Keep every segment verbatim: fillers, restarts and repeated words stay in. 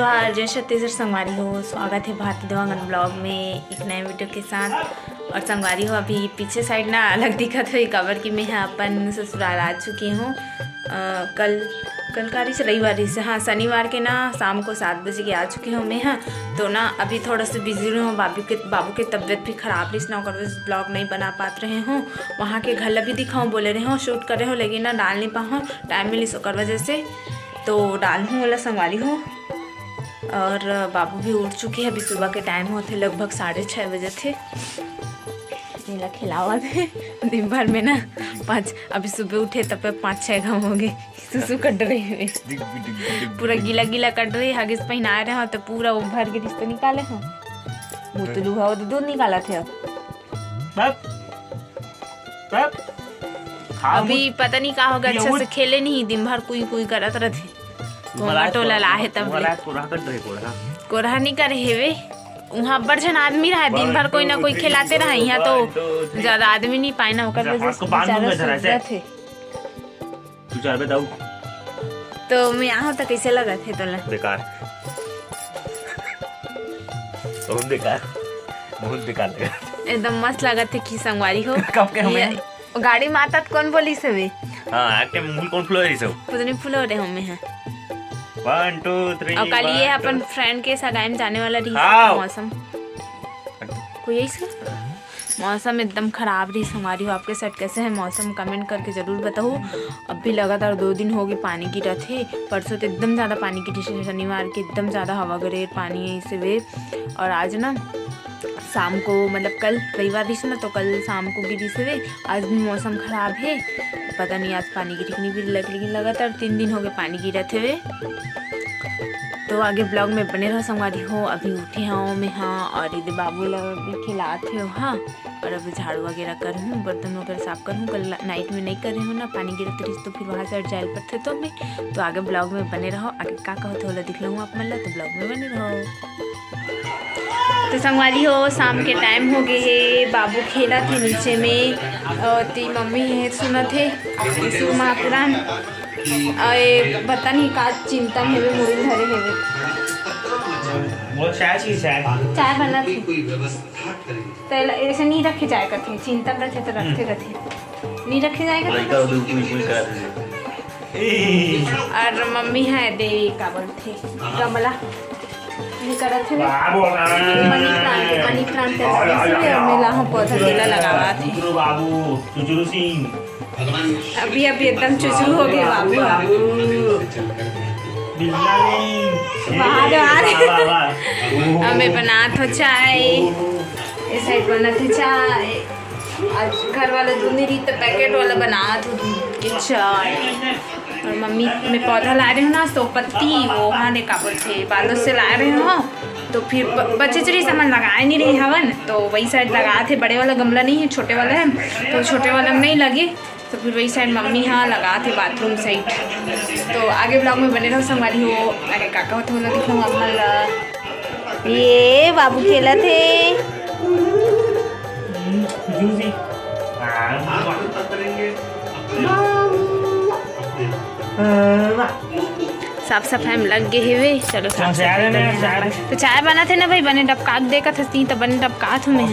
जोहार, जय छत्तीसगढ़ संगवारी हो, स्वागत हे भारती देवांगन ब्लॉग में एक नए वीडियो के साथ। और संगवारी हो, अभी पीछे साइड ना अलग दिखत होही, काबर कि मैं ह अपन ससुराल आ चुके हूँ। अ, कल, कल का रिहिस, रविवार रिहिस, हाँ, शनिवार के ना शाम को सात बजे के आ चुके हूँ मैं ह। तो ना अभी थोड़ा सा बिजी रहे हूँ, बाबू के, बाबू के तबीयत भी खराब रिहिस ना, ओकर वजह से ब्लॉग नहीं बना पात रहे हूँ। वहाँ के घर ला भी दिखाऊँ बोले रहे हूँ, शूट करे हूँ, लेकिन ना डाल नहीं पाऊँ, टाइम मिलिस ओकर वजह से। तो डालहूँ ओला संगवारी हो। और बाबू भी उठ चुके हैं, अभी सुबह के टाइम होथे, लगभग साढ़े छः बजे थे। नीला खिलावत हे दिन भर में ना पाँच, अभी सुबह उठे तब पे पाँच छः घाम हो गए। सुसु कट रहे हुए, पूरा गीला गीला कट रहे, हगिस पहिनाए रहे हो तो पूरा वो भर के रिश्ते निकाले हो। मुतलू हो तो दूध निकाला थे। बस, बस। खा अभी पता नहीं का होगा, अच्छा से खेले नहीं, दिन भर कुई कुई करत रहते। कोंगा टोला ला हे तब ले। कोरहा कट रहे, कोरहा। कोरहा नहीं करे हेवे। वहाँ बड़ झन आदमी रहा, दिन भर कोई ना कोई खिलाते रहा। यहाँ तो ज्यादा आदमी नहीं पाए ना, ओकर वजह से बेचारा सूत जाथे। तू चाहबे दाऊ। तो मैं यहाँ तो कैसे लगत हे तोला? बेकार। बहुत बेकार। बहुत बेकार लगा। एकदम मस्त लगत हे कि संगवारी हो। कब के हमें? ये गाड़ी में आता त कौन बोलिस हवे? हाँ, एक टाइम मुंह कौन फुलो रही सब? पुतनी फुलो रहे हमें हैं। One, two, three, और कल ये अपन फ्रेंड के सगाई में जाने वाला रही हाँ। मौसम। कोई ऐसे? मौसम एकदम खराब रही संगवारी हो। आपके साइड कैसे है मौसम, कमेंट करके जरूर बताओ। अब भी लगातार दो दिन हो गए पानी गिरत हे। परसों तो एकदम ज्यादा पानी गिरी, शनिवार के एकदम ज्यादा हवा गरेर पानी ऐसे वे। और आज ना शाम को, मतलब कल रविवार रिहिस ना, तो कल शाम को गिरिस हवे। आज भी मौसम खराब हे, पता नहीं आज पानी गिरी कि नहीं गिरी, लेकिन लगातार तीन दिन हो गए पानी गिरत हवे। तो आगे ब्लॉग में बने रहो संगवारी हो। अभी उठे हूँ मैं, हाँ, और इधर बाबू ला भी खिलात हे, हाँ, और अभी झाड़ू वगैरह करहूँ, बर्तन वगैरह साफ करहूँ। कल नाइट में नहीं करे हूँ ना, पानी गिरत रहिस तो फिर वहाँ से जाए ल पड़थे तो मैं। तो आगे ब्लॉग में बने रहो, आगे का कहत होला दिखलाहूँ आप मन ला, तो ब्लॉग में बने रहो। तो संगवारी हो, शाम के टाइम हो गए हे, बाबू खेलत हे नीचे में, और ती मम्मी हे सुनत हे शिव महापुराण। और ये पता नहीं का चिंता में हेवे, मुड़ी धरे हेवे। वो चाय चीज है। चाय बनत हे। तो ऐसे नहीं रखे जाए कथे, चिंता में रखे तो रखते कथे। नहीं रखे जाए कथे। लड़का अभी उठ नहीं कर दे। और मम्मी है दे का बोलथे गमला। ये करत हे ना। बाबू ना। मनी प्लांट, मनी प्लांट ऐसे ऐसे और मैं लाहूं पौधा तेला लगावा थे। चुचुरू बाबू, चुचुरू सिंह। अभी, अभी एकदम चुचुरू हो गए बाबू। बिल्ला नहीं। बाहर, बाहर। वाह, वाह, वाह। हमें बनात हो चाय। इस साइड बनत हे चाय। आज घर वाला दूध नहीं रही तो पैकेट वाला बनात हो दूध के चाय। और मम्मी मैं पौधा ला रहे हो ना, सो पत्ती, वो हाँ ने का बोलथे, बालोद से ला रहे हो, तो फिर ब-, बच्चे चुरी सामान लगाए नहीं रही हवन, तो वही साइड लगा थे। बड़े वाला गमला नहीं है, छोटे वाला है, तो छोटे वाला में नहीं लगे, तो फिर वही साइड मम्मी हाँ लगा थे बाथरूम साइड। तो आगे ब्लॉग में बने रहो संगवारी हो। अरे काका होते बोला दिखाऊँ आप मन ला। ये बाबू खेलत हे। जूसी। साफ सफाई में लग गए हेवे। चलो साफ सफाई करना है। तो चाय बनाते ना भाई, बने डबका के देखत हस्ती तो बने डबकात हूँ मैं।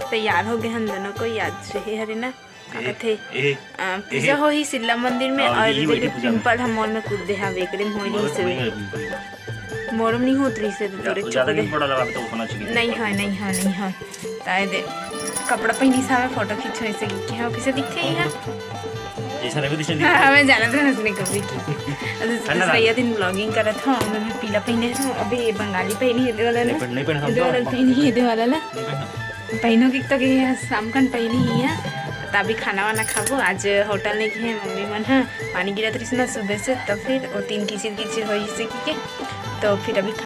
तैयार हो गए हम दोनों को, आज रहे हरे ना, का ए, कथे, ए, अ, पूजा ए। होही सिल्ला मंदिर में, और और ये ये वही पूजा में। पिंपल हम मॉल में कूद दे हवे, एकरे में होई नहीं से। मोरम नहीं होत रही से तो तोरे ज्यादा चुप दे। नहीं पड़ा लगा तो उतना चाहिए। नहीं है, नहीं है, नहीं है। ताए दे, कपड़ा पहनी सावे, फोटो खींचो ऐसे कि क्या हो, कैसे दिखते हैं यहाँ? जैसा रवि कृष्ण हाँ, हमें जाना था हंसने कभी की। अरे, ठंडा दूसरा ये दिन ब्लॉगिंग करत हूँ, मैं भी पीला पहने हूँ, अभी ये बंगाली पहनी है, ये वाला ना। नहीं पहन-, नहीं पहन, ये वाला पहनी है, ये वाला ना। नहीं पहन। पहनो की तो गई है, शाम कन पहनी ही है। त अभी खाना वाना खाबो, आज होटल नहीं गए मम्मी मन ह, पानी गिरत रहिस ना सुबह से, तो फिर वो तीन किचिर किचिर होई से की के, तो फिर अभी